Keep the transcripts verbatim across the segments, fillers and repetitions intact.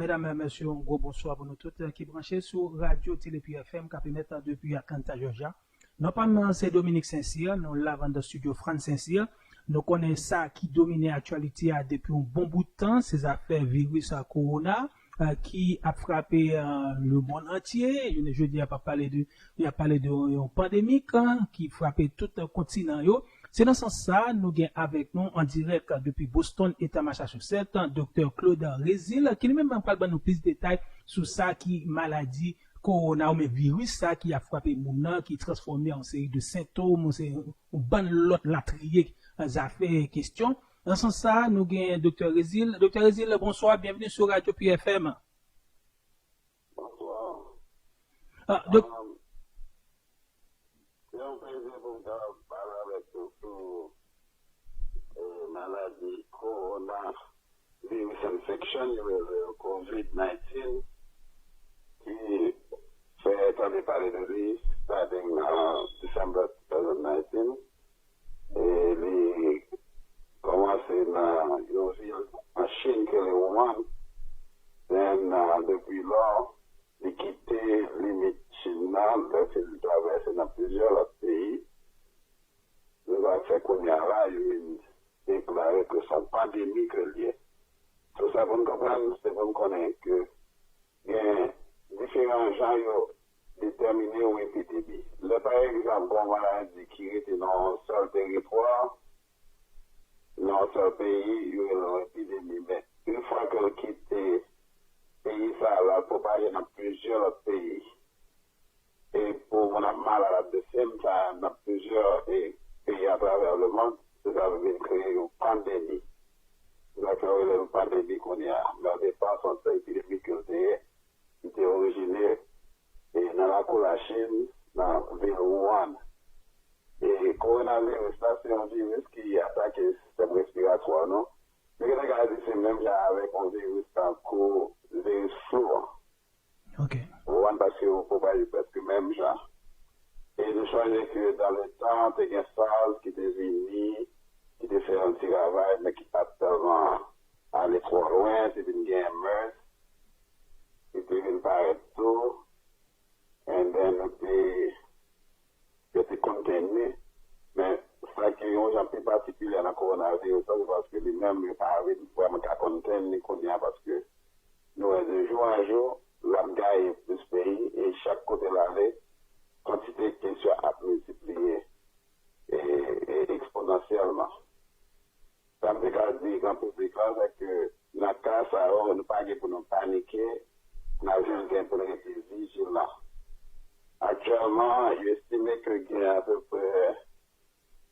Medam, mesye, yon gwo bonswa pou nou tout ki branche sou Radyo Tele Pi F M k ap emèt depi Atlanta, Georgia. Non pa m se Dominique Saint-Cyr, nou live anndan estidyo Franz Saint-Cyr. Nou konnen sa ki domine aktyalite a depi yon bon bout tan, se zafè viris a kowona, eh, ki ap frape, eh, lemonn antye. Jounen jodi a, y ap pale de, y ap pale de yon pandemi, eh, ki frape tout kontinan yo. Se nan sans sa, nou gen avèk nou an dirèk depi Boston, eta Massachusetts, Doktè Claude Rézil, ki li menm pral ban nou plis detay sou sa ki maladi kowona oubyen viris sa ki ap frape moun nan, ki transfòme an seri de sentòm, yon seri, yon bann lòt latriye, eh, zafè, kesyon. Nan sans sa, nou gen Doktè Rézil. Doktè Rézil, bonswa, byenveni sou Radyo Pi F M. Bonswa. Ah, dok- Um, se yon plezi pou m kapab pale avèk nou sou, eh, maladi kowona virus infection, yo rele yo covid nineteen, ki fè tande pale de li starting, uh, December two thousand nineteen. E li kòmanse nan yon vil an Chin ki rele Wuhan. Then, uh, depi lò, li kite limit Chin nan, lè ke li travèse nan plizyè lòt peyi. Nou va fè kounye a la, yo vin deklare ke se yon pandemi ke l ye. Tout sa pou n konprann, se pou n konnen ke gen diferan jan yo detèmine yon epidemi. Lè, pa egzanp, gen yon maladi ki rete nan yon sèl teritwa, nan yon sèl peyi, yo rele l yon epidemi. Men, yon fwa ke l kite peyi sa a, l al pwopaje nan plizyè lòt peyi. E pou moun ap malad at the same time nan plizyè, e, peyi atravè lemonn, se sa ki vin kreye yon pandemi. Se sa fè yo rele l pandemi kounye a. Men o depa, se yon epidemi ke l te ye, ki te orijine, e, nan lakou Lachin, nan vil Wuhan. E kowonaviris la, se yon viris ki atake sistèm respiratwa nou. Nou gentan ka di se menm jan avèk yon viris tankou viris flou an. Ok. Ou konprann, paske yo pwopaje prèske menm jan. E nou sonje ke dans le temps, te gen SARS ki te vini, ki te fè yon ti ravaj, men ki pa t tèlman ale twò lwen, te vin gen MERS, ki te vin parèt tou, and then nou te, yo te contain li, men sa ki yon jan pi patikilyè nan kowonaviris la, se paske li menm, yo pa vin vrèman ka contain li kounye a, paske nou wè de jou an jou, l ap gaye plis peyi, e chak kote l ale, kantite kes yo ap miltipliye, e, e eksponansyèlman. Sa m te ka di gran piblik la, se ke nan ka sa yo, nou pa gen pou nou panike, n ap jis gen pou n rete vijilan. Aktyèlman, yo estime ke gen apeprè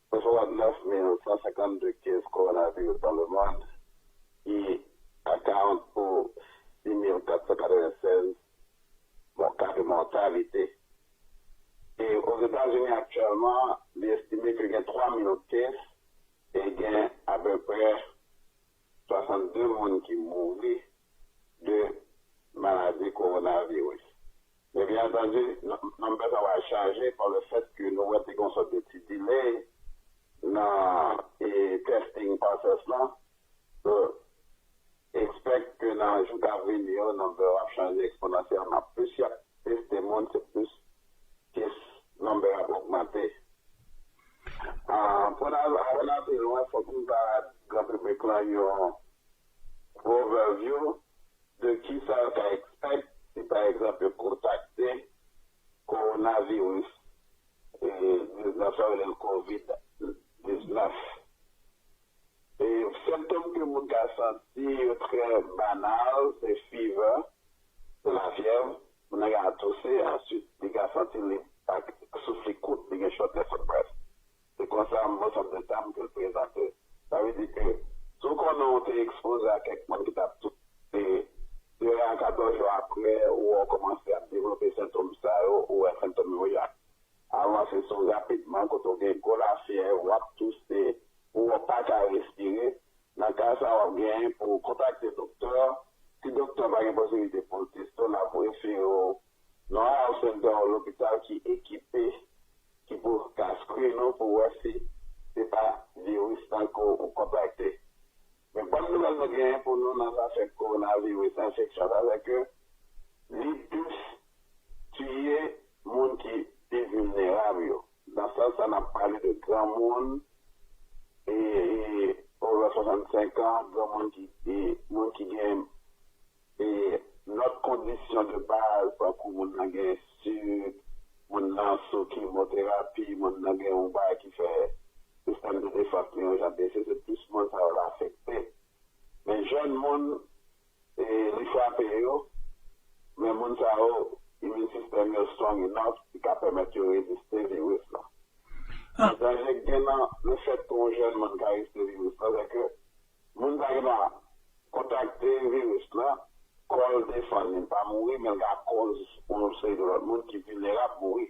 swasannnèf mil san senkanndde case coronavirus dans le monde, ki account pou sis mil kat san katrevennsèz mò-, ka de mòtalite. E Ozetazini aktyèlman, li estime ke gen twa mil case e gen apeprè swasannde moun ki mouri de maladi kowonaviris. Men byen antandi, n-, nonm sa va chaje pa le fèt ke nou wè te gen yon sòt de ti delay nan, e, testing process lan. So, expect ke nan jou k ap vini yo, nonm yo ap chanje eksponansyèlman. Plis y ap teste moun, se plis case number ap ogmante. Ah, pou n al, avan n al pi lwen, fòk m ba gran piblik lan yon overview de kisa yo ka expect si, pa egzanp, yo kontakte kowonaviris, e, diznèf, sa yo rele l kovid diznèf. E sentòm ke moun ka santi yo trè banal, se fever, se lafyèv, moun nan ka touse, answit li ka santi li ak soufle kout, li gen shortness of breath. Se konsa most of the time ke l prezante. Sa vle di ke si w konnen w te ekspoze a kèk moun ki t ap touse, de un a katòz jou apre, ou wè w kòmanse ap devlope sentòm sa yo, ou wè sentòm yo avanse sou rapidman, kote w gen gwo lafyèv, w ap touse, ou wè w pa ka respire, nan ka sa a, w ap genyen pou w kontakte doktè. Si doktè pa gen posiblite pou l teste w, l ap refere w nan yon health center, yon lopital ki ekipe, ki pou ka screen ou pou wè si se pa viris lan ke w kontakte. Men bòn nouvèl nou genyen pou nou nan zafè kowonaviris, enfeksyon, sa vle di ke li plis tiye moun ki pi vilnerab yo. Nan sans sa, n ap pale de granmoun, e, e, over swasannsenk an, granmoun ki, e, moun ki gen e, lòt kondisyon de baz, tankou moun nan gen sik, moun nan sou kimoterapi, moun nan gen yon bagay ki fè sistèm de defans li yon jan bese, se plis moun sa yo l afekte. Men jèn moun, e, li frape yo, men moun sa yo, immune system yo strong enough, ki ka pèmèt yo reziste viris la. Ah. Danje k gen nan le fèt ke yon jèn moun ka reziste viris la, se ke moun sa ki nan kontakte viris la, kò l defann li, l pa mouri, men l ka koz yon seri de lòt moun ki vilnerab mouri.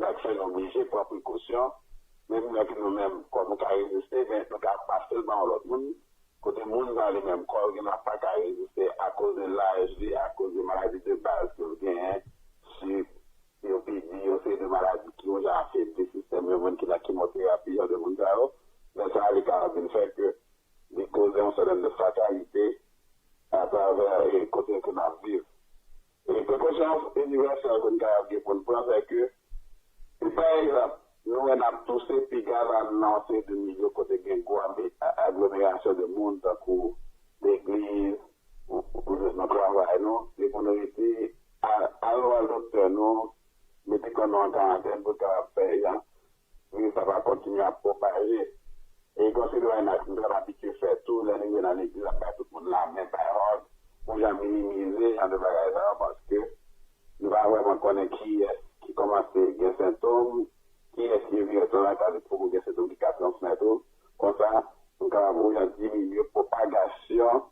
Sa k fè nou oblije pran prekosyon, menm lè ke nou menm, kò nou ka reziste, men nou ka pase l ba yon lòt moun, kote moun sa li menm, kò l gen la pa ka reziste akoz de laj li, akoz de maladi de baz ke l genyen, sik, C O P D, yon seri de maladi ki yon jan afebli sistèm yo, moun ki nan kimoterapi, jan de moun sa yo, men sa li ka vin fè ke li koze yon sèten de fatalite atravè, e, kote ke n ap viv. E prekosyon inivèsèl ke n kapab gen pou n pran, se ke, si pa egzanp, nou wè n ap touse, piga va nan yon seri de milye kote gen gwo aglomerasyon de moun, tankou legliz, ou, ou, ou nan travay nou, se pou nou rete, al, al wè doktè nou, mete kò nou an karantèn pou kapab fè jan viris la pa kontinye ap pwopaje. E konsidere n ap, nou t ap abitye fè tou, lè nou rive nan legliz, ap bay tout moun lamen, bay hug, pou jan minimize jan de bagay sa yo, paske nou pa vrèman konnen kiyès ki kòmanse gen sentòm, kiyès ki gen viris la, sa vle di poko gen sentòm ki ka transmèt ou. Konsa, nou kapab pou jan diminye pwopagasyon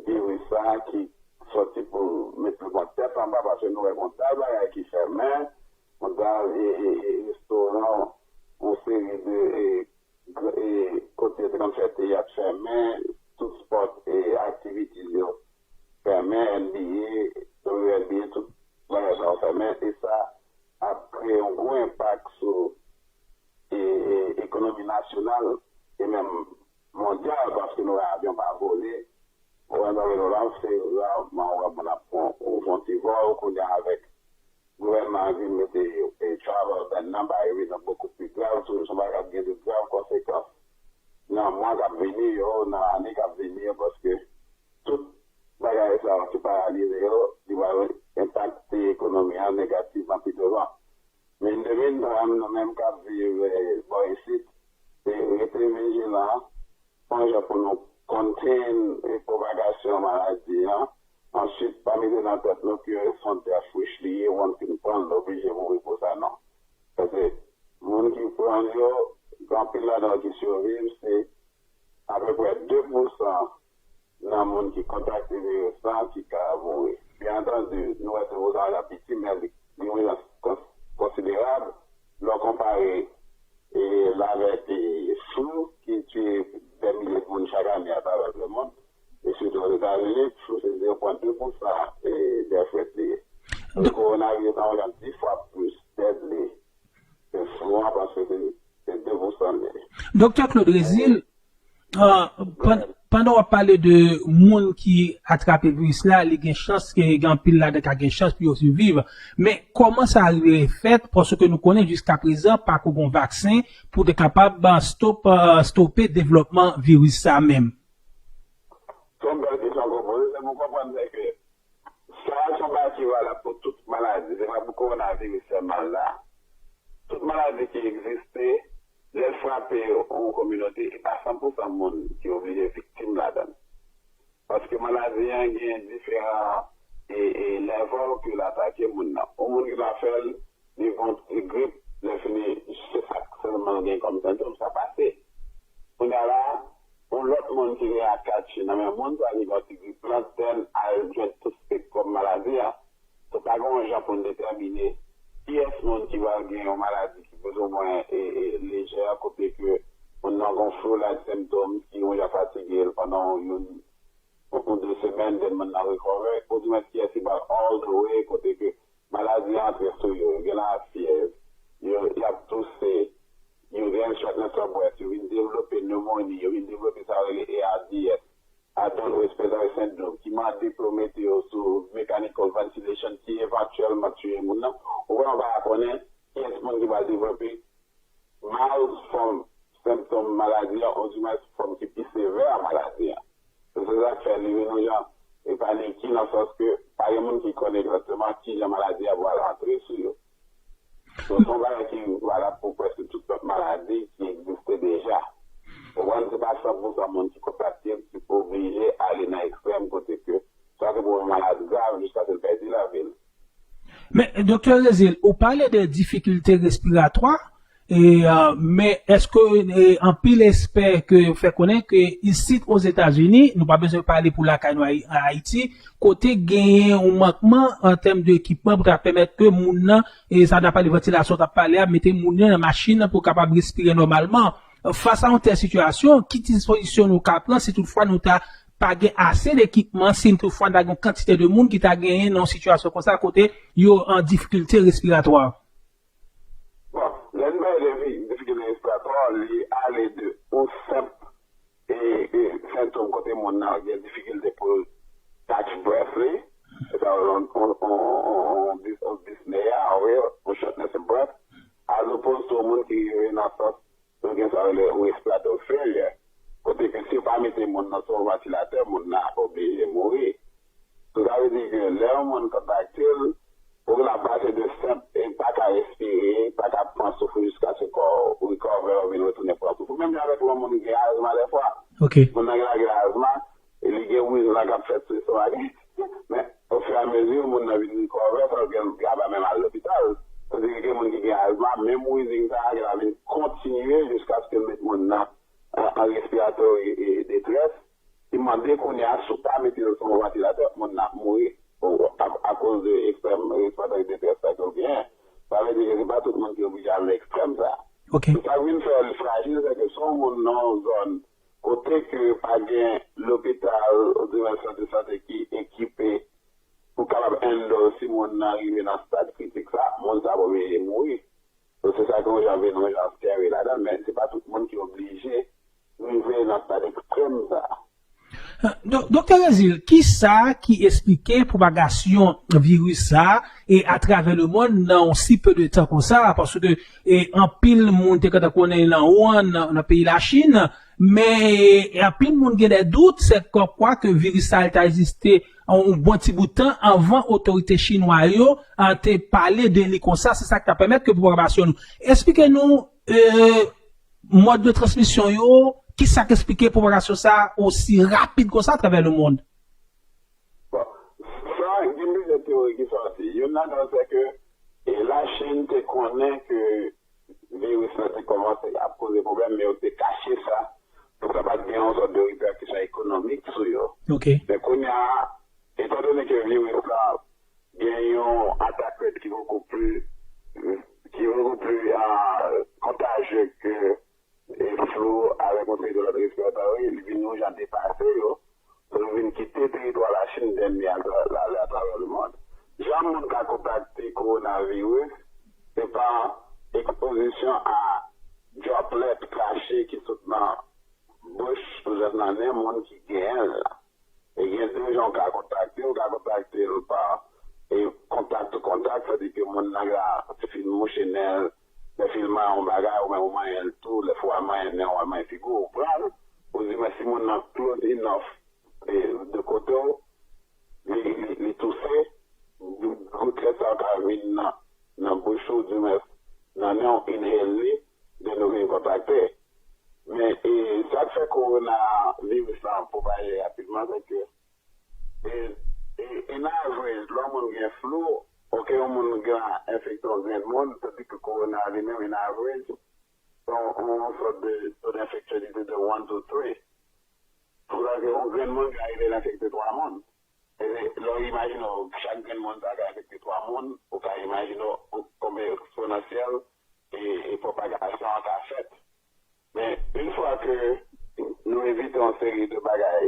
viris sa ki sòti pou met nou kont tèt anba, paske nou wè gon dal bagay ki fèmen, gon dal, e, e, e, restoran, yon seri de, e, gr-, e, kote yo te konn fè teyat fèmen, tout sport, e, activities yo fèmen, N B A, W N B A, tout bagay sa yo fèmen, e sa ap kreye yon gwo enpak sou, e, e, ekonomi nasyonal e menm mondyal, paske nou wè avyon pa vole. Ou wè nan reno la, se raman ou wè moun ap pran, ou fè yon ti vòl, kounye a avèk gouvènman an vin mete, e, travel ban nan, bagay yo vin bokou pli grav, se yon bagay k ap gen de grav konsekans nan mwa k ap vini yo, nan ane k ap vini yo, paske tout bagay sa yo ki paralize yo, li va enpakte ekonomi an negativman pi devan. Men de menm, nou menm k ap viv, e, bò isit, e, rete vijilan, fè yon jan pou nou contain, e, pwopagasyon maladi an. Answit, pa mete nan tèt nou ke se yon death wish li ye, ou konn fin pran l, l oblije mouri pou sa, non. Paske moun ki pran l yo, gen anpil ladan yo ki siviv, se apeprè de pousan nan moun ki kontakte viris la ki ka mouri. Byen antandi, nou wè ke pousan an piti, men li, li yon kons-, konsiderab lè w konpare, e, l avèk, e, flou ki tiye dè milye de moun chak ane atravè lemonn, e sitou Ozetazini, flou se zero pwen de pousan, e, death rate li ye. Donk, kowonaviris la yon jan dis fwa plis deadly ke flou an, paske se, se de pousan li ye. Doktè Claude Rézil, ah, pan-, pandan w ap pale de moun ki atrape viris la, li gen chans ke gen anpil ladan ka gen chans pou yo siviv. Men kòman sa rive fèt? Paske nou konnen jiskaprezan pako gon vaksen pou te kapab, ah, stop, ah, stope devlòpman viris sa menm. Se yon bèl kesyon ke w poze, se pou konprann se ke sa a se yon bagay ki valab pou tout maladi, se pa pou kowonaviris sèlman la. Tout maladi ki egziste, lè l frape yon kominote, e pa san pousan moun ki oblije viktim ladan l. Paske maladi an gen diferan, e, e, level ke l atake moun nan. Yon moun ki ta fè l, li gon ti grip, lè fini, se sa sèlman l gen kòm sentòm, sa pase. Kounye a la, yon lòt moun ki gen akatchi nan men moun sa, li gon ti grip lan, then al jwenn tout spektwòm maladi a. So, pa gen yon jan pou n detèmine kiyès moun ki pral gen yon maladi ki plizoumwen, e, e, lejè, kote ke moun nan gon flu-like symptoms, ki yon jan fatige l pandan yon, yon, yon de semèn, then moun nan recover, ou di mwen kiyès ki pral all the way, kote ke maladi a antre sou yo, yo gen lafyèv, yo, y ap touse, yo gen shortness of breath, yo vin devlope nemoni, yo vin devlope sa yo rele A R D S. yo mete yo sou mechanical ventilation ki evantyèlman tiye moun nan, ou vrèman pa ka konnen kiyès moun ki pral devlope mild fòm sentòm maladi an, odimwen fòm ki pi sevè a maladi an. Se sa k fè li vin yon jan e paniki nan sans ke pa gen moun ki konn egzakteman kijan maladi a pral antre sou yo. Donk, se yon bagay ki valab pou prèske tout lòt maladi ki egziste deja. Ou konprann, se pa san pou san moun ki kontakte l ki oblije ale nan ekstrèm kote ke swa se pou yon malad grav jiskaske l pèdi lavi l. Men, Doktè Rezil, ou pale de difikilte respiratwa, e, euh, men èske e, anpil ekspè ke yo fè konnen ke isit Ozetazini, nou pa bezwen pale pou lakay nou Ayi- Ayiti, kote genyen yon mankman an tèm de ekipman pou ta pèmèt ke moun nan, e sa ta pale vantilasyon, ta pale a, mete moun nan nan machin nan pou kapab respire nòmalman. Fas a yon tèl sitiyasyon, ki dispozisyon nou ka pran si toutfwa nou ta pa gen ase dekipman, si toutfwa ta gen yon kantite de moun ki ta genyen nan yon sitiyasyon konsa kote yo an difikilte respiratwa? Bon, lè n pale de difikilte respiratwa, li ale de yon senp e, e sentòm kote moun nan gen difikilte pou l catch breath li, e sa yon, yon, yon, yon, yon dyspneya, yon shortness of breath, as opposed to yon moun ki rive nan sans yo gen sa yo rele respiratory failure. Kote ke si yo pa mete moun nan sou yon vantilatè, moun nan ap oblije mouri. So, sa vle di ke lè yon moun kontakte l, ou gen ap pase de senp e pa ka respire, pa ka pran souf ou jiskaske kò ou recover, ou vin retounen pran souf ou. Menm jan avèk yon moun ki gen azma dèfwa. Ok. Moun nan gen la gen azma, e li gen wouj la k ap fèt sou estomak li. Men, ofiramezi, moun nan vin recover, sa gen, gen pa menm al lopital. Tandis ke gen moun ki gen azma, menm wheezing sa a, gen la vin kontinye jiskaske l met moun nan an, an respiratory e, e detrès. Li mande kounye a, si w pa mete l sou yon vantilatè, moun nan ap mouri akoz de ekstrèm respiratory detrès sa ke l genyen. Sa vle di ke se pa tout moun ki oblije al nan ekstrèm sa. Ok. Sa k vin fè l frajil, se ke si yon moun nan yon zòn kote ke pa gen lopital oubyen sant de sante ki ekipe pou kapab handle si moun nan rive nan stad kritik sa, moun sa ap oblije mouri. So, se sa ke yon jan vin yon jan scary ladan l, men se pa tout moun ki oblije rive nan stad ekstrèm sa. Doktè Rezil, kisa ki esplike pwopagasyon viris sa a e atravè lemonn nan yon si pe de tan konsa? Paske e, anpil moun te gentan konnen nan Wuhan, nan, nan peyi Lachin, men e, anpil moun gen de dout, se kòmkwa ke viris sa a ta egziste yon bon ti bout tan anvan otorite chinwa yo a, te pale de li konsa, se sa ki ta pèmèt ke pwopagasyon nou. Esplike nou e, mòd de transmisyon yo, kisa k esplike pwopagasyon sa a osi rapid konsa atravè lemonn? Bon, sa, gen plizyè teyori ki sòti. Youn ladan yo se ke e, Lachin te konnen ke viris la te kòmanse ap koze pwoblèm, men yo te kache sa pou sa pa t gen yon sòt de repèkisyon ekonomik sou yo. Ok. Men kounye a, etandone ke viris la gen yon atak rate ki bokou pli ki bokou pli ah, kontajye ke e, flu avèk yon seri de lòt respiratory, li vin yon jan depase yo. So, yo vin kite teritwa Lachin dènye a, la, la, atravè lemonn. Jan moun ka kontakte kowonaviris, se pa ekspozisyon a droplet krache ki sot nan bouch oubyen nan nen moun ki genyen l la. E gen de jan w ka kontakte, w ka kontakte l pa e, contact to contact, sa vle di ke moun nan ka fin mouche nen l, lè fin manyen yon bagay, ou menm ou manyen l tou, lè fwa manyen nen w, manyen figi w, ou pran l, ou di men si moun nan close enough e, de kote w, li, li, li touse, goutlet sa yo ka vin nan, nan bouch ou, di men nan nen w, inhale li, then nou vin kontakte. Men e, sa k fè kowonaviris la pwopaje rapidman, se ke e, e, in average, lè yon moun gen flu, oke yon moun gen enfekte yon grenn moun, tandis ke kowona li menm, in average, se yon, yon sòt de to denfektyalite de one to three. Pou sa ke yon grenn moun ka rive l enfekte twa moun. E lè w imajine w, chak grenn moun sa ka enfekte twa moun, ou ka imajine w konbyen eksponansyèl e, e pwopagasyon an ka fèt. Men, yon fwa ke nou evite yon seri de bagay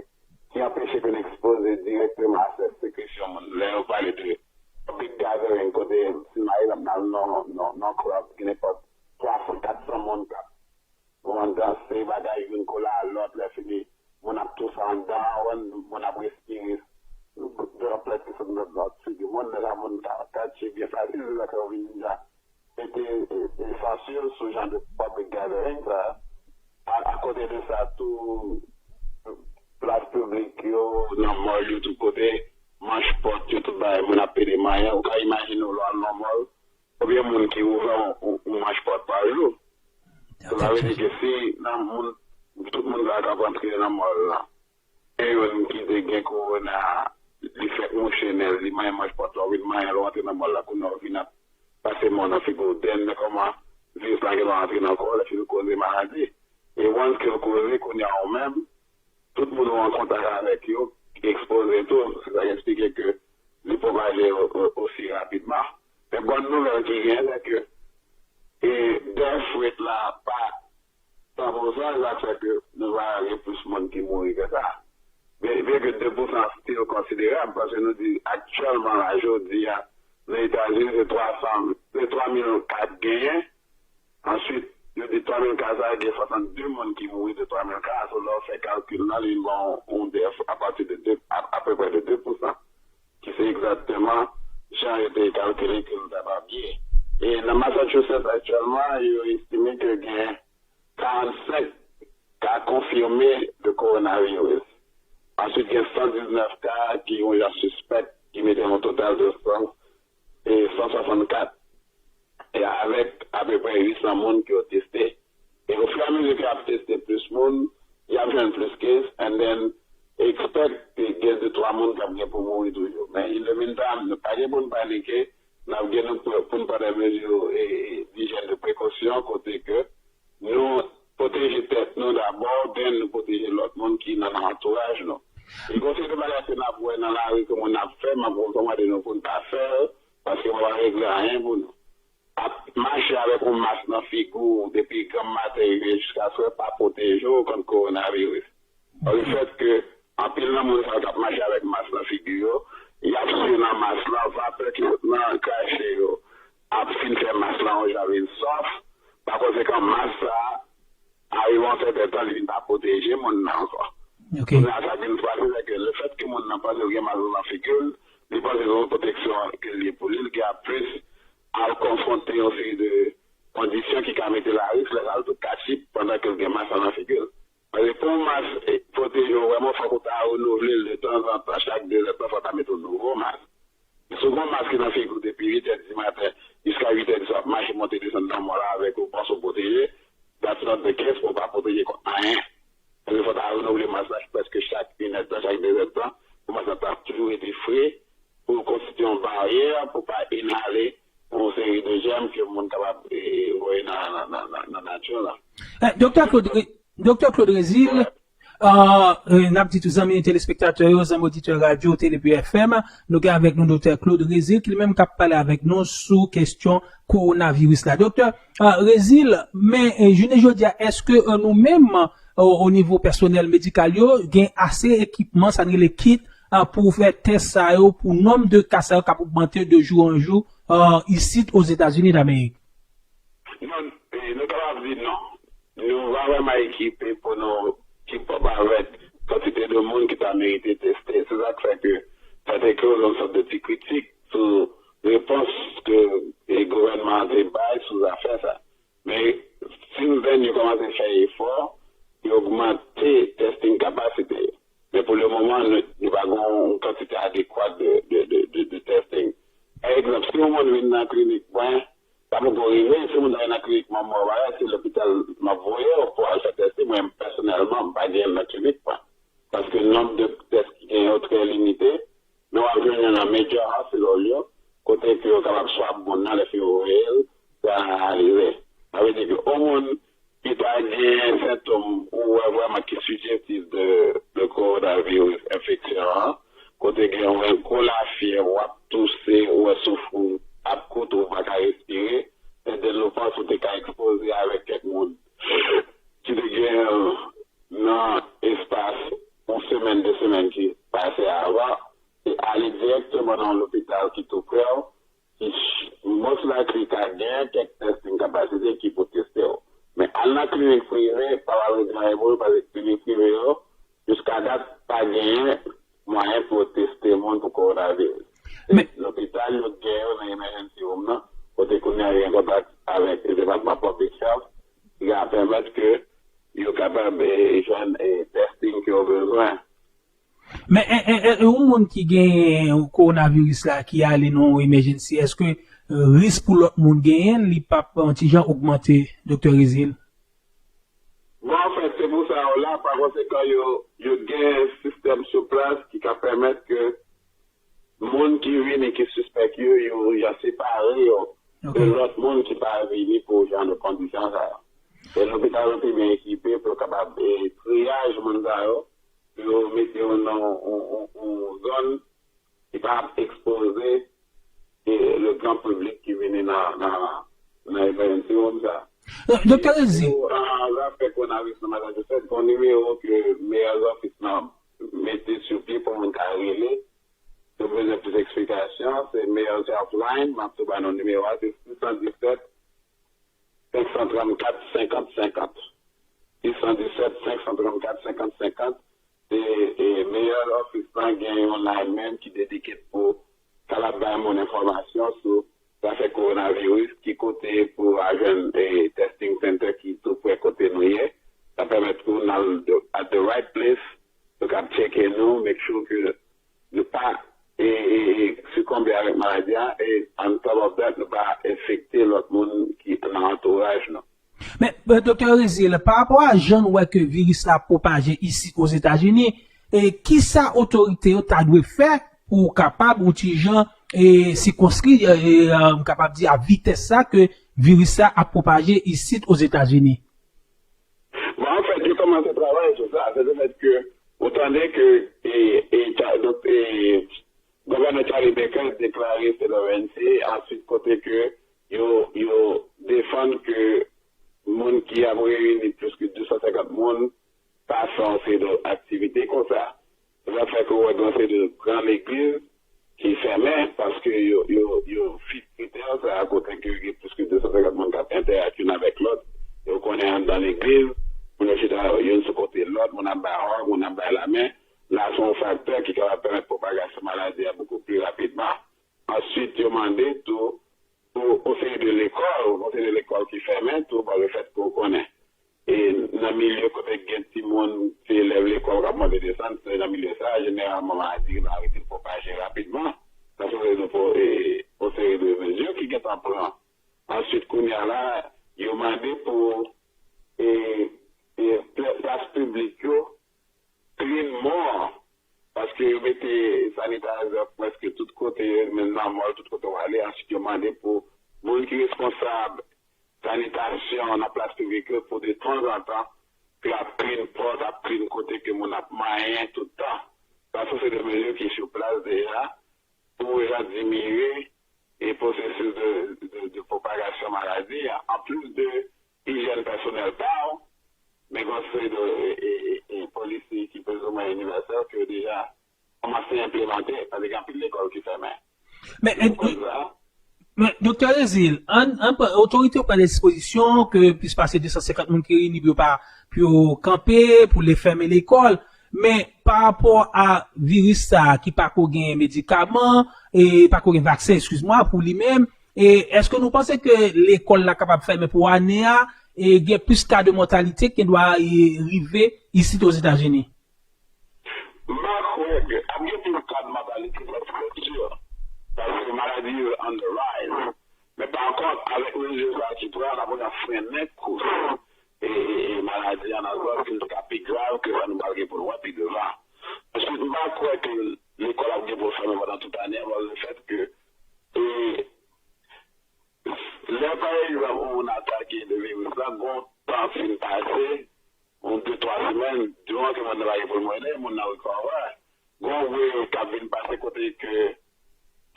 ki anpeche ke n ekspoze dirèkteman a sèks sekresyon moun, lè yo pale de big gathering, kote, si m pa egzanp, n al nan, nan, nan club, gen nenpòt twa san, kat san moun k ap, bon, danse, bagay, youn kole a lòt, lè fini, moun ap touse anndan, moun ap respire Yon plèt ki sot nan figi moun, lè sa moun ka, ka tchwe byen fasil, se sa fè yo vin deja mete, e, e, sansyon sou jan de public gathering sa. A, akote de sa, tou plas piblik yo, nan mòl yo, tout kote, manch pòt yo, tout bagay, moun ap pede manyen. Ou ka imajine w lè w al nan mòl, konbyen moun ki ouvè yon, yon, yon manch pòt pa jou. Sa vle di ke si nan moun, tout moun sa k ap antre nan mòl la, gen youn ki te gen kowona, li fèk mouche nen l, li manyen manch pòt la, ou vin manyen l, ou antre nan mòl la, kounye a ou vin ap pase men w nan figi w, then men kòman viris la gen dwa antre nan kò w, lè fini koze maladi. E once ke l koze, kounye a ou menm, tout moun ou an kontak avèk yo ekspoze tou. Se sa k eksplike ke li pwopaje o-, o-, osi rapidman. Men bòn nouvèl ki gen, se ke, e, death rate la pa tan pou sa, sa fè ke nou va gen plis moun ki mouri ke sa. Byen, byen ke de pousan still konsiderab, paske nou di aktyèlman la, jodi a, nan Etazini, se twa san, se twa mil ka t genyen. Answit, yo di twa mil ka sa, gen swasannde moun ki mouri de twa mil ka. So, lè w fè kalkil la, li ban w yon death apati de de, a, apeprè de de pousan, ki se egzakteman jan yo te kalkile ke l ta pa byen. E nan Massachusetts, aktyèlman, yo estime ke gen karannsenk ka konfime de kowonaviris. Answit, gen san diznèf ka ki yon jan sispèk, ki mete yon total de san, e san swasannkat. E avèk apeprè uit san moun ke yo teste. E ofiramizi ke y ap teste plis moun, y ap jwenn plis case, and then expect ke gen de twa moun k ap gen pou mouri toujou. Men in the meantime, nou pa gen pou n panike, n ap gen nou pou, pou n pran de mezi, e, e, dijèn de prekosyon, kote ke nou pwoteje tèt nou dabò, then nou pwoteje lòt moun ki nan antouraj nou. E gen yon seri de bagay ke n ap wè nan lari ke moun ap fè, m ap rekòmande nou pou n pa fè l, paske w pa regle anyen pou nou. Ap mache avèk yon mas nan figi w depi granm maten rive jiska swè pa pwoteje w kont kowonaviris. Lefèt ke anpil nan moun sa yo k ap mache avèk mas nan figi yo, y ap swe nan mas lan, vapè ki sot nan krache yo ap fin fè mas lan yon jan vin sòf. Pa konsekan, mas sa a, arive yon sèten tan, li vin pa pwoteje moun nan ankò. Ok. Kounye a, sa vin frape, se ke lefèt ke moun nan panse l gen mas lan nan figi l, li panse se yon pwoteksyon ke l ye pou li, li gen ap plis al konfwonte yon seri de kondisyon ki ka mete l a risk, lè sa l tou ka chip pandan ke l gen mas lan nan figi l. Paske pou yon mas, eh, pwoteje w vrèman, fòk ou ta renouvle l de tanzantan, chak de zèdtan, fòk w ta mete yon nouvo mas. Si w gen yon mas ki nan figi w depi uit è di maten jiska uit è di swa, w ap mache monte desann nan mòl la avèk ou, panse w pwoteje, that's not the case, ou pa pwoteje kont anyen. Paske fò w ta renouvle mas la prèske chak inèdtan, chak dezèdtan, pou mas la ta toujou rete fre, pou l konstitye yon baryè, pou pa inhale yon seri de jèm ke moun kapab, eh, voye nan, nan, nan, nan, nan nati la. Eh, Doktè Claude, Ré- Doktè Claude Rézil, euh, euh, n ap di tou zanmi telespektatè yo, zanmi oditè radyo Tele P F M, nou gen avèk nou Doktè Claude Rézil, ki li menm k ap pale avèk nou sou kesyon kowonaviris la. Doktè, euh, Rézil, men, euh, jounen jodi a, èske, euh, nou menm, euh, o nivo pèsonèl medikal yo, gen ase ekipman, sa n rele kit, euh, pou fè tès sa yo, pou nonb de ka sa yo k ap ogmante de jou an jou, euh, isit Ozetazini Damerik? Non, eh, nou kapab di non. Nou pa vrèman ekipe pou nou keep up avèk kantite de moun ki ta merite teste. Se sa k fè ke sa te koze yon sòt de ti kritik sou repons ke, eh, gouvènman an te bay sou zafè sa. Men, since then, yo kòmanse fè efò, yo ogmante testing capacity yo. Men pou le moman, nou, nou pa gen yon kantite adekwat de, de, de, de, de testing. Pa egzanp, si yon moun vin nan klinik mwen, sa poko rive, si moun nan nan klinik manman w, se lopital m ap voye w pou al fè teste. Mwen, pèsonèlman, m pa gen l nan klinik mwen. Paske nonb de tès ki gen yo trè limite, men w ap jwenn yo nan major hospital yo, kote ke yo kapab swab moun nan lè ke yo voye l, pou analize. Sa vle di ke yon moun ki ta gen sentòm ou wè vrèman ki sijektif de, de kowonaviris enfeksyon an, kote gen yon gwo lafyèv, w ap touse, ou wè souf ou ap koute, ou pa ka respire, and then nou panse ou te ka ekspoze avèk kèk moun ki te gen nan espas yon semèn, de semèn ki pase avan, e ale dirèkteman nan yon lopital ki tou prè w, ki ch-, most likely ka gen kèk testing capacity ki pou teste w. Men al nan klinik prive, pa pral regle anyen pou ou, paske klinik prive yo, jiska dat, pa genyen mwayen pou yo teste moun pou kowonaviris. Se lopital yo gen yo nan emergency room nan, kote kounye a yo gen kontak avèk Depatman Public Health, ki ka pèmèt ke yo kapab eh, jwenn eh, testing ke yo bezwen. Men e, e, e, e yon moun ki gen kowonaviris la ki ale nan yon emergency, èske risk pou lòt moun genyen li p ap yon ti jan ogmante, Doktè Rezil? Bon, anfèt, se pou sa yo la, pa konsekan, yo, yo gen sistèm sou plas ki ka pèmèt ke moun ki vini ki sispèk yo, yo, yo separe yo de lòt moun ki pa vini pou jan de kondisyon sa yo. E lopital yo te byen ekipe pou yo kapab e, triyaj moun sa yo, pou yo mete yo nan yon zòn ki pa ap ekspoze e, le gran piblik ki vini nan, nan, nan emergency room sa. Doktè Rezil. Pou zafè kowonaviris nan Massachusetts, gon nimewo ke Mayor's Office nan mete sou pye pou moun ka rele. Si w bezwen plis eksplikasyon, se Mayor's Helpline, m ap tou ba nou nimewo a, se sis san disèt, senk san trannkat, senkant senkant. Sis san disèt, senk san trannkat, senkant senkant. Se e, Mayor's Office lan gen yon lineman ki dedike pou kapab bay moun enfòmasyon sou zafè kowonaviris, ki kote pou a jwenn e, testing center ki tou prè kote nou ye. Sa pèmèt pou n al at the right place, yo kab tcheke nou, make sure ke nou pa e, e, e, sikonbe avèk maladi a, e on top of that, nou pa enfekte lòt moun ki nan antouraj nou. Men, Doktè Rezil, pa rapò a jan nou wè ke viris la pwopaje isit Ozetazini, e kisa otorite yo ta dwe fè pou kapab yon ti jan e, sikonskri, e, e, kapab di a vitès sa ke viris la ap pwopaje isit Ozetazini? Bon, anfèt, yo kòmanse travay sou sa. Se le fèt ke ou tande ke e, e, donk, e, Gouvènè Charlie Baker deklare state of emergency, answit kote ke yo, yo defann ke moun ki ap reyini plis ke de san senkant moun pa fè yon seri de aktivite konsa. Se sa k fè ke w wè gen yon seri de gran legliz ki fèmen paske yo, yo, yo fit kritè sa a kote ke gen plis ke de san senkant moun k ap entèyak youn avèk lòt. Yo konnen anndan legliz, moun yo chita youn sou kote lòt, moun ap bay hug, moun ap bay lamen. La se yon faktè ki kapab pèmèt pwopagasyon maladi a bokou pli rapidman. Answit, yo mande tou pou yon seri de lekòl, yon seri de lekòl ki fèmen tou, pa le fèt ke w konnen. E nan milye kote gen timoun, se elèv lekòl k ap monte desann, se nan milye sa a, jeneralman, maladi nan Ayiti pwopaje rapidman. Sa se yon rezon pou e, yon seri de mezi ki gentan pran. Answit, kounye a la, yo mande pou e, e, pla- plas piblik yo clean more, paske yo mete sanitizer prèske tout kote, menm nan mall, tout kote w ale. Answit, yo mande pou moun ki responsab sanitasyon nan plas piblik yo pou de tanzantan, ke ap clean pòt, ap clean kote ke moun ap manyen tout tan. Sa se de mezi ki sou plas deja pou deja diminye e pwosesis de, de, de pwopagasyon maladi a. Anplis de ijyèn pèsonèl pa w, men gen yon seri de e, e, e, e, polisi ki plizoumwen inivèsèl ke yo deja kòmanse enplimante, paske gen anpil lekòl ki fèmen. Men, men Doktè Rezil, an, an, otorite yo pran de dispozisyon ke plis pase de san senkant moun ki reyini pou yo pa, pou yo kanpe, pou le fèmen lekòl. Men pa rapò a viris sa a ki pako gen medikaman, e pako gen vaksen, eskiz mwa, pou li menm, e èske nou panse ke lekòl la kapab fèmen pou ane a, e gen plis ka de mòtalite ki gendwa e, rive isit Ozetazini? M pa kwè ke ap gen pil ka de mòtalite, sa se sure, paske maladi yo on the rise. Men pa kont, avèk mezi sa ki pran, n ap frennen kous e, e, e maladi an nan zòn ki ka pi grav ke sa nou pral gen pou n wè pi devan. Answit, m pa kwè ke lekòl ap gen pou l fèmen pandan tout ane an, pa le fèt ke e, lè pa egzanp yon moun atake de viris la, gon tan fin pase, yon de twa semèn, diwan ke moun nan pa gen pou l mennen, moun nan recover. Gon wave k ap vin pase kote ke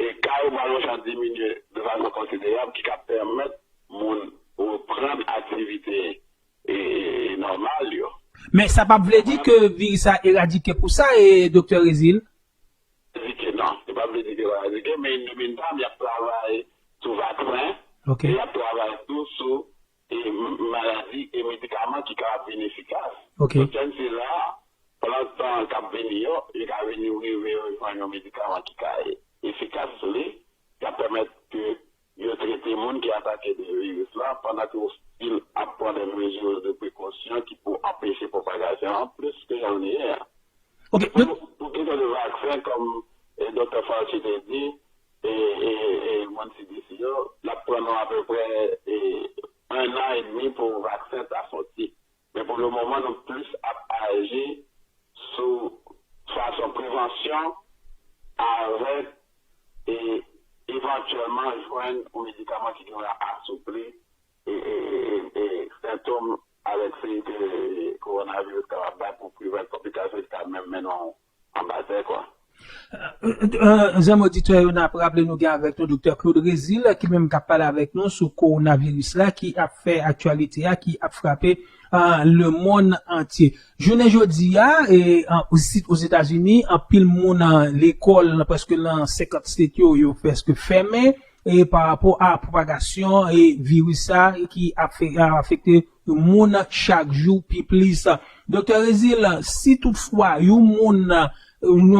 e ka yo pral yon jan diminye de fason konsiderab ki ka pèmèt moun reprann aktivite e, e, nòmal yo. Men sa p ap vle di ke viris la eradike pou sa, e, Doktè Rezil? Eradike non. Li p ap vle di ke l eradike, men in the meantime, y ap travay sou vaksen, e y ap travay tou sou e, m- maladi e medikaman ki kapab vin efikas. Donk, chans se la, pandan tan k ap vini yo, yo ka vini rive jan ki pou anpeche pwopagasyon an plis ke jan li ye a. Ok, Pou, pou kesyon de vaksen, kòm e, Doktè Fauci te di, e, e, e moun C D C yo, l ap pran nou apeprè e, un an edmi pou vaksen ta soti. Men pou le moman, nou plis ap aji sou fason prevansyon avèk e evantyèlman jwenn yon medikaman ki gen asoupli e, e, e, e sentòm avèk siy ke kowonaviris kapab bay pou prevent konplikasyon ki ka menm mennen w an batay kwa. Zanmi oditè yo, n ap raple nou gen avèk nou Doktè Claude Rézil ki menm k ap pale avèk nou sou kowonaviris la ki ap fè aktyalite a, ki ap frape lemonn antye. Jounen jodi a, e, an, isit Ozetazini, anpil moun an lekòl nan prèske nan senkant state yo, yo prèske fèmen e pa rapò a pwopagasyon e viris sa ki ap fè, ap afekte moun chak jou pi plis. Doktè Rezil, si toutfwa yon moun nan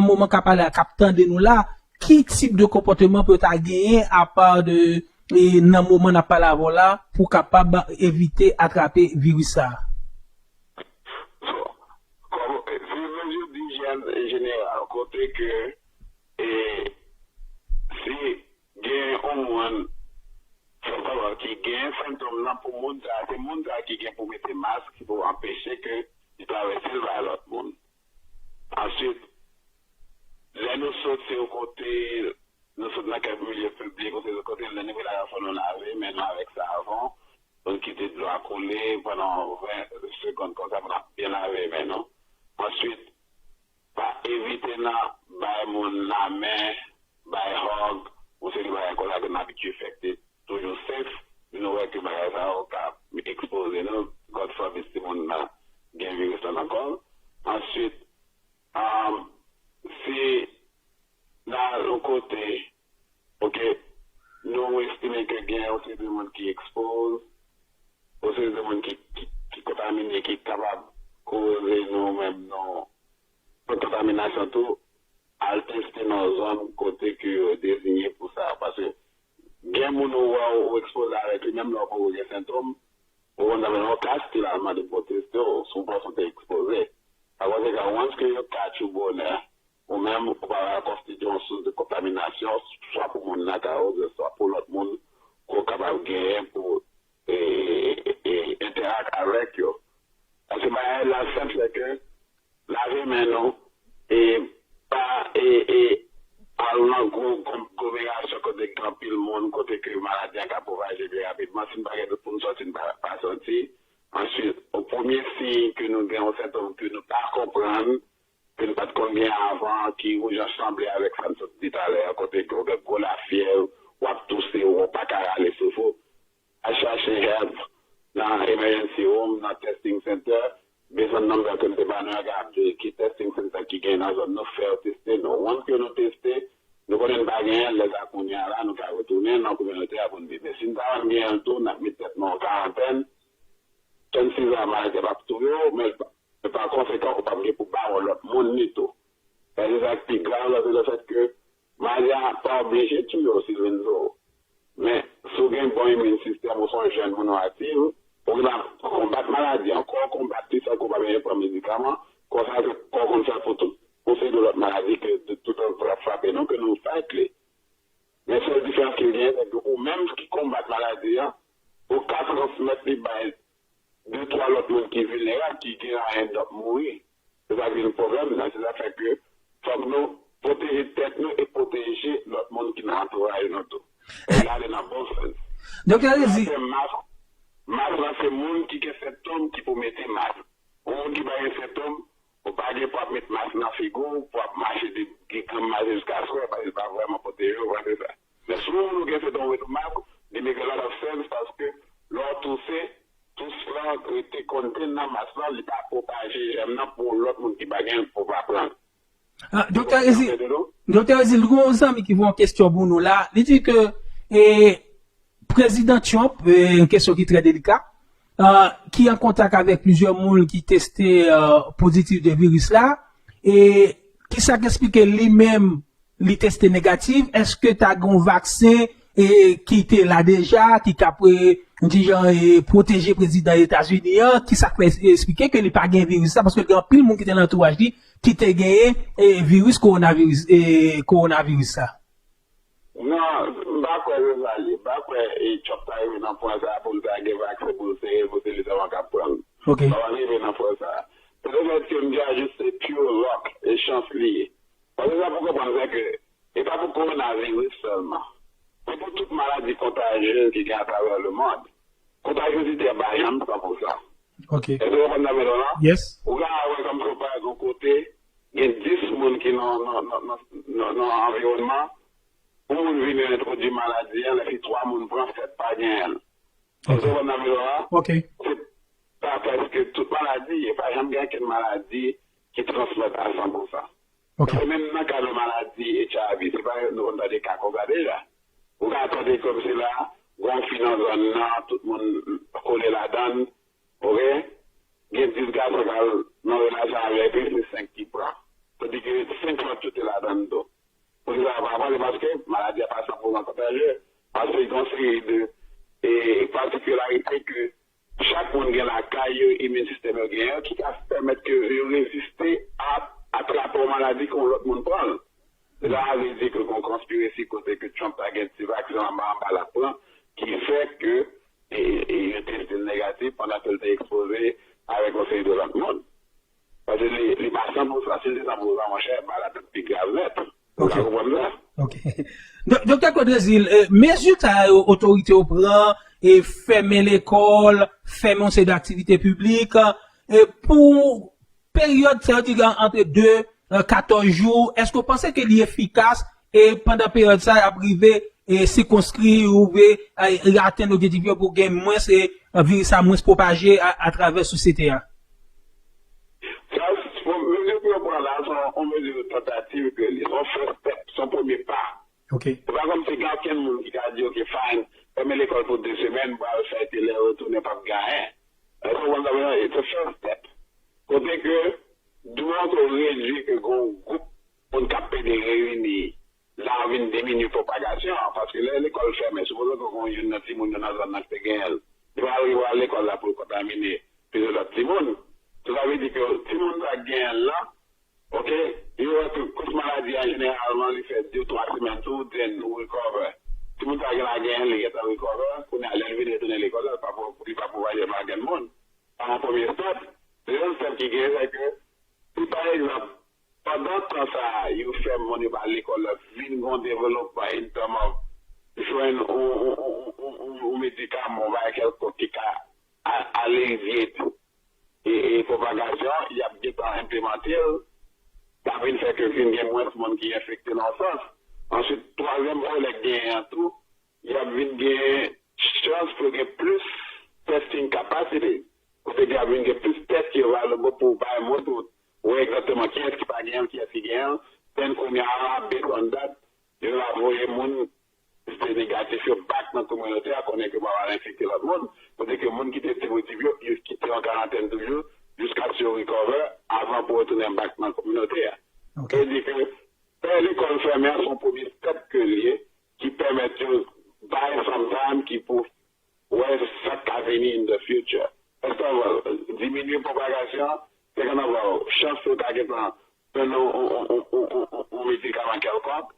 moman k ap pale a k ap tande nou la, ki tip de konpòteman pou yo ta genyen apa de e nan moman n ap pale avè w la pou w kapab evite atrape viris sa a? Bon, kòm se mezi dijyèn jeneral kote ke e, si gen yon moun ki gen sentòm nan pou moun sa, se moun sa ki gen pou mete mask ki pou anpeche ke li travèse l bay lòt moun. Answit, lè nou sot se yon kote, nou sot nan kèk milye piblik, ou se yon kote, lè nou vin la fò nou lave men nou avèk savon, nou kite dlo a koule pandan ven segonn konsa pou n ap byen lave men nou. Answit, pa evite nan bay moun lamen, bay hug, yon seri bagay konsa ke n abitye fè ki te toujou safe, men nou wè ke bagay sa yo ka ekspoze nou, God forbid si moun nan gen viris lan nan kò l. Answit, um, si nan yon kote, ok, nou estime ke gen yon seri de moun ki ekspoze, yon seri de moun ki, ki, ki kontamine, ki kapab koze nou menm nou kontaminasyon tou, al teste nan zòn kote ke yo deziye pou sa. Paske gen moun ou wè ou ekspoze avèk li, menm lè ou poko gen sentòm, ou konn nan yon ka stil al mande pou yo teste w, si w panse w te ekspoze. Pa konsekan, once ke yo catch ou bonè, ou menm, ou pa va konstitye yon sous de kontaminasyon, swa pou moun nan kay ou, swa pou lòt moun ke w kapab genyen pou e, e, e, entèrak avèk yo. Paske bagay la senp, se ke lave men nou e pa e, e, al nan gwo gwo- aglomerasyon kote gen anpil moun, kote ke maladi a ka pwopaje pi rapidman. Si n pa gen dout pou n sòti, n pa, pa sòti. Answit, o premye siy ke nou gen yon sentòm ke nou pa konprann, ke n pa t konn gen avan, ki yon jan sanble avèk sa n sot di talè a, kote ke w gen gwo lafyèv, w ap touse, w pa ka rale souf ou, al chache help nan emergency room, nan testing center. Bezwen nonm ke m te ba nou an, gade ki testing center ki gen nan zòn nou, fè yo teste nou. Once ke nou teste, nou konnen n pa genyen l, lè sa kounye a la, nou ka retounen nan kominote a pou n viv. Men si n pa jwenn genyen l tou, n ap met tèt nou an karantèn. Chances are maladi a p ap touye w, men, men pa konsekan, ou p ap gen pou ba yon lòt moun li tou. E se sa k pi grav la, se lefèt ke maladi a pa oblije touye w si l vin touye w. Men, si w gen bon immune system, ou se yon jèn moun, ou aktif, ou gen ap konbat maladi an. Kò w konbat li san ke w pa bezwen pran medikaman, konsa se kò w konn fè pou tout yon seri de lòt maladi ke de tout an frape nou, ke nou fight li. Men sèl diferans ki genyen, se ke ou menm ki konbat maladi an, ou ka transmèt li bay de twa lòt moun ki vilnerab, ki gen anyen dòt mouri. Se sa ki vin pwoblèm nan, se sa fè ke fòk nou pwoteje tèt nou e pwoteje lòt moun ki nan antouraj nou tou. E gade nan bon sans. Doktè Rezi. Mask, mask lan se moun ki gen sentòm ki pou mete mask. Yon moun ki pa gen sentòm, ou pa gen pou ap met mask nan figi w, pou ap mache de, de granm maten jiska swè, paske l pa vrèman pwoteje w, se sa. Men si yon moun ou gen sentòm ou met yon mask, li make a lot of sense paske lè w touse, tous lan rete contain nan mask lan, li pa pwopaje jèm nan pou lòt moun ki pa gen pou pa pran. Ah, Doktè Ezil, Doktè Ezil, gen yon zanmi ki voye yon kesyon pou nou la. Li di ke e, Prezidan Trump, e, yon kesyon ki trè delika, ah, ki an kontak avèk plizyè moun ki teste ah, pozitif de viris la, e kisa k eksplike li menm li teste negatif, èske ta gen yon vaksen e, ki te la deja, ki ka pre, di jan, e, pwoteje prezidan Etazini an, ki sa k fè es- esplike ke li pa gen viris la, paske gen anpil moun ki te nan antouraj li, ki te genyen, e, viris kowonaviris, e, kowonaviris la. Non, m pa kwè se sa li. M pa kwè e Trump ta rive nan pwen sa pou l ta gen vaksen pou l sere l pou se li sèlman k ap pran l. Ok. Sa pa rive nan pwen sa. Se le fèt ke m di a jis se pure luck, e chans li ye. Paske sa pou konprann se ke e pa pou kowonaviris sèlman. Se pou tout maladi kontajyez ki gen atravè le mond. Kontajyezite a pa janm san pou sa. Ok. Èske w konprann sa m vle di w la? Yes. Ou ka wè kòm se pa yon kote, gen dis moun ki nan nan nan nan nan nan anviwònman, yon moun vini entwodui maladi an, lè fi twa moun pran, sèt pa genyen l. Èske w konprann sa m vle di w la? Ok. Se pa prèske tout maladi, e pa janm gen okenn maladi ki transmèt a san pou san. Ok. Paske menm nan ka de maladi H I V, se pa nou konn tande ka konsa deja. Ou ka tande kòmsi la, gon fi nan zòn nan, tout moun kole ladan l, ok? Gen dis gason k al nan relasyon avèk li, se senk ki pran. Tandike senk lòt yo te ladan l tou. Poukisa yo pa pran li? Paske maladi a pa san pou san kontajye. Paske gen yon seri de e, patikilarite ke chak moun gen lakay yo, imin sistèm yo genyen, ki ka pèmèt ke yo reziste a atrape yon maladi ke yon lòt moun pran l. Sa vle di ke gon konspiresi kote ke Trump ta gen ti vaksen anba anba l ap pran, ki fè ke e, e, yo teste l negatif pandan ke l te ekspoze avèk yon seri de lòt moun. Paske li, li pa san pou san, si l te san pou san, monchè, bagay la t ap pi grav nèt. Ou ka konprann sa? Ok. Doktè Claude Résil, mezi sa yo otorite yo pran, e fèmen lekòl, fèmen yon seri de aktivite piblik, e pou peryòd sa yo di antre de, katòz jou, èske w panse ke li efikas e pandan peryòd sa y ap rive e sikonskri ou rive e atenn objektif yo pou gen mwens e viris sa mwens pwopaje atravè sosyete a? Sa, mezi pou yo pran la, se yon mezi de tantativ ke li, se yon first step, se yon premye pa. Ok. Se pa kòmsi gen okenn moun ki ka di, ok, fine, fèmen lekòl pou de semèn, pral fè tele retounen, p ap gen anyen. Èske w konprann sa m vle di? It's a first step. Kote ke, dwa ke w redui ke gen yon gwoup moun k ap pede reyini, la vin diminye pwopagasyon an, paske lè lekòl fèmen, sipoze ke gen youn nan timoun yo nan zòn nan ki te genyen l, li pral rive al lekòl la pou l kontamine plizyè lòt timoun. Sa vle di ke timoun sa k genyen l lan, ok, yo wè ke kous maladi a jeneralman li fè de twa semèn tou, then ou recover. Timoun sa genlè genyen l, li gentan recover, kounye a lè l vin retounen lekòl la, li pa pou, li pa pwopaje pa grenn moun. Sa yon premye step. Dezyèm step ki genyen, se ke si pa egzanp, pandan tan sa a, yo fè moun yo pa al lekòl la, vin gen yon developman in term of jwenn yon, yon, yon, yon, yon, yon medikaman, yon bagay kèlkonk ki ka a- alevye e, e pwopagasyon, y ap gentan enplimante l, sa vin fè ke vin gen mwens moun ki enfekte nan yon sans. Answit, twazyèm vòlè k genyen an tou, y ap vin gen chans pou gen plis testing capacity. Kote ke ap vin gen plis tès ki available pou bay moun pou wè egzakteman kiyès ki pa genyen l, kiyès ki genyen l. Then kounye a, based on that, yo va voye moun ki te negatif yo back nan kominote a, konnen ke pa pral enfekte lòt moun. Kote ke moun ki te pozitif yo, yo kite an karantèn toujou, jiskaske yo recover, avan pou retounen back nan kominote a. Ok. Sa vle di ke fè lekòl fèmen an se yon premye step ke l ye, ki pèmèt yo bay some time ki pou wè sa k ka vini in the future. Èske w diminye pwopagasyon an, se kannan ba w chans pou w ta gentan jwenn yon, yon, yon, yon, yon, yon, yon medikaman kèlkonk.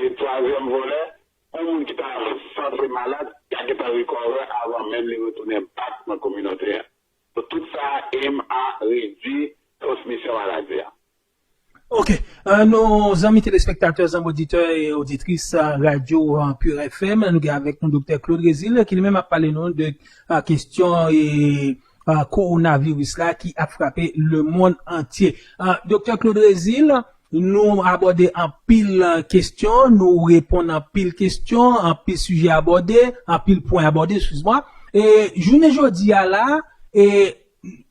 E twazyèm vòlè, yon moun ki ta sanse malad, y a gentan recover avan menm li retounen back nan kominote a. So, tout sa a aim a redui transmisyon maladi a. Ok. Euh, nou zanmi telespektatè, zanmi oditè e oditris, euh, radyo, euh, Pure F M, nou gen avèk nou Doktè Claude Résil, ki li menm ap pale nou de, euh, kesyon e, euh, kowonaviris la ki ap frape lemonn antye. Euh, Doktè Claude Résil, nou abòde anpil, euh, kesyon, nou reponn anpil kesyon, anpil sijè abòde, anpil pwen abòde, eskize mwa. E jounen jodi a la, e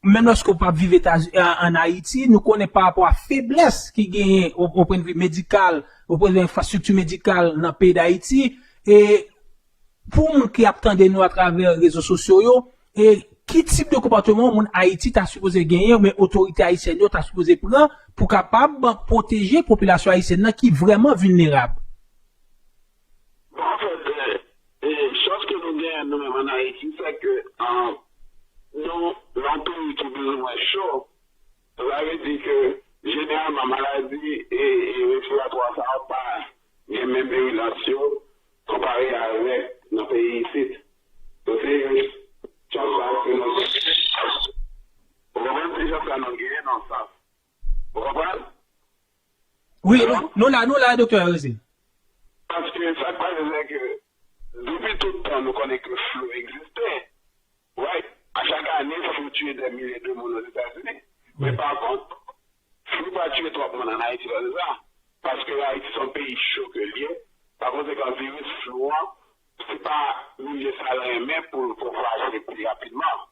menm lòske w p ap viv Etaz- a- ann Ayiti, nou konnen pa rapò a feblès ki genyen o, o pwennvi medikal, o pwennvi enfrastrikti medikal nan peyi Dayiti, e pou moun ki ap tande nou atravè rezo sosyo yo, e ki tip de konpòteman moun Ayiti ta sipoze genyen, oubyen otorite ayisyèn yo ta sipoze pran pou kapab pwoteje popilasyon ayisyèn nan ki vrèman vilnerab? Bon, anfèt, euh, nou menm ann Ayiti, se ke an, nou, nan yon peyi ki plizoumwen cho, sa vle di ke jeneralman maladi e, e respiratwa sa yo pa gen menm virilans yo konpare avèk nan peyi isit. Donk se yon chans sa ke nou, ou konprann, se chans sa nou genyen nan sans. Ou konprann? Wi, nou, nou la, nou la, doktè Rezil. Paske sa k pase se ke depi tout tan nou konnen ke flu egziste. Right? A chak ane, flu tiye dè milye de moun Ozetazini. Men pa kont, flu pa tiye twòp moun ann Ayiti lè sa. Paske Ayiti se yon peyi cho ke l ye. Pa konsekan, viris flu an, se pa milye sa l renmen pou l pwopaje pi rapidman.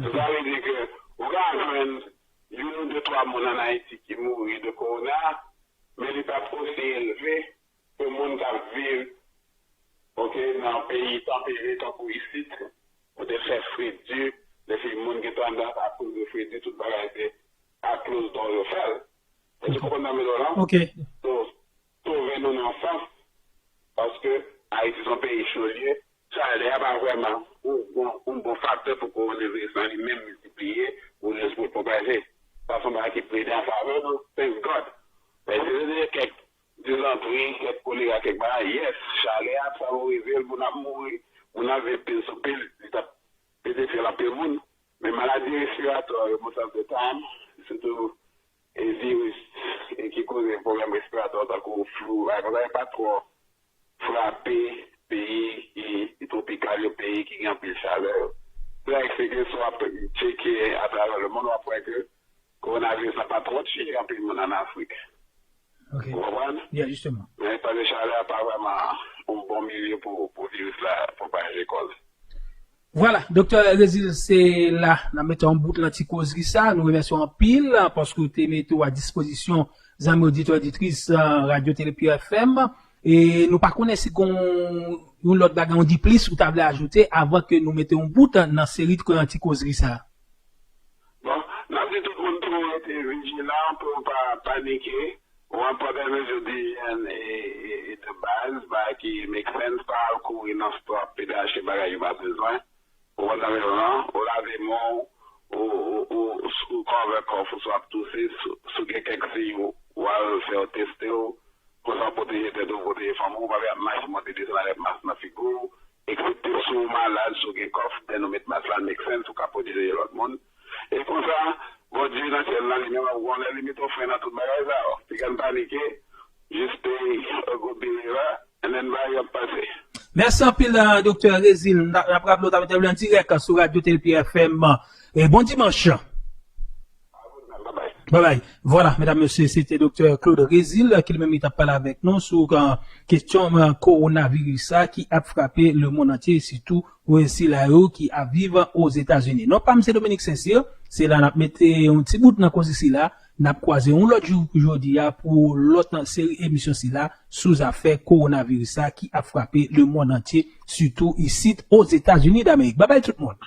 Sa vle di ke ou ka jwenn youn ou de twa moun ann Ayiti ki mouri de kowona, men li p ap osi elve ke moun k ap viv, oke, nan peyi tanpere tankou isit, kote l fè fredi, depi moun gen tandans a kouri fredi, tout bagay se a closed door yo fè l. Èske w konprann sa m vle di w la? Oke. So, sove nou nan sans, paske Ayiti se yon peyi cho l ye, chalè a pa vrèman yon bon, yon bon faktè pou kowonaviris lan li menm miltipliye ou jis pou l pwopaje. Sa se yon bagay ki plede an favè nou, thank God. Men si se te kèk dizantri, kèk kolera, kèk bagay, yes, chalè a ap favorize l, moun ap mouri, moun ap viv pil sou pil, li t ap pete fyèl anpil moun. Men maladi respiratwa yo, most of the time, sitou e viris e ki koze pwoblèm respiratwa tankou flu, bagay konsa, yo pa twò frape peyi ki, ki twopikal yo, peyi ki gen anpil chalè yo. Sa eksplike si w ap tcheke atravè lemonn, w ap wè ke kowonaviris la pa twò tiye anpil moun ann Afrik. Ok. Ou konprann? Yeah, justement. Men paske chalè a pa vrèman yon bon milye pou, pou viris la pwopaje kò l. Vwala, Doktè Rezil, se la n ap mete yon bout nan ti kozri sa. Nou remèsye w anpil paske w te mete w a dispozisyon zanmi oditè oditris Radyo Tele Pure F M. E nou pa konnen si gon yon lòt bagay, yon diplis ou ta vle ajoute avan ke nou mete yon bout nan seri de ti kozri sa. Bon, n ap di tout moun pou rete vijilan, pou yo pa panike. Ou pran pwòp mezi dijyèn e, e, e de baz, bagay ki make sense, pa al kouri nan stòp, pedache bagay ou pa bezwen. Ou konn sa m vle di w lan, ou lave men w, ou, ou, ou, ou cover kò w, si w ap touse, si w gen kèk siy, ou al fè yo teste w, konsa w pwoteje tèt ou, pwoteje fanmi w, ou pa vle ap mache monte desann avèk mask nan figi w, eksepte si w malad, si w gen kòf, then ou met mask la, l make sense, ou ka pwoteje lòt moun. E konsa, Bondye nan syèl la, li menm ap konnen, li mete yon fren nan tout bagay sa yo. Piga n panike, just stay a good believer, and then bagay yo ap pase. Mèsi anpil, Doktè Rezil. N ap raple w t ap entèveni an dirèk sou Radyo Tele Pure F M. E bon dimanch. Bye bye. Vwala, medam, mesye, se te Doktè Claude Rezil ki li menm li t ap pale avèk nou sou kesyon kowonaviris sa ki ap frape lemonn antye, sitou pou sila yo ki ap viv Ozetazini. Non pa m se Dominique Saint-Cyr, se la n ap mete yon ti bout nan koze sila, n ap kwaze yon lòt jou pou jodi a pou lòt seri emisyon sila sou zafè kowonaviris sa ki ap frape lemonn antye, sitou isit Ozetazini Damerik. Babay tout moun.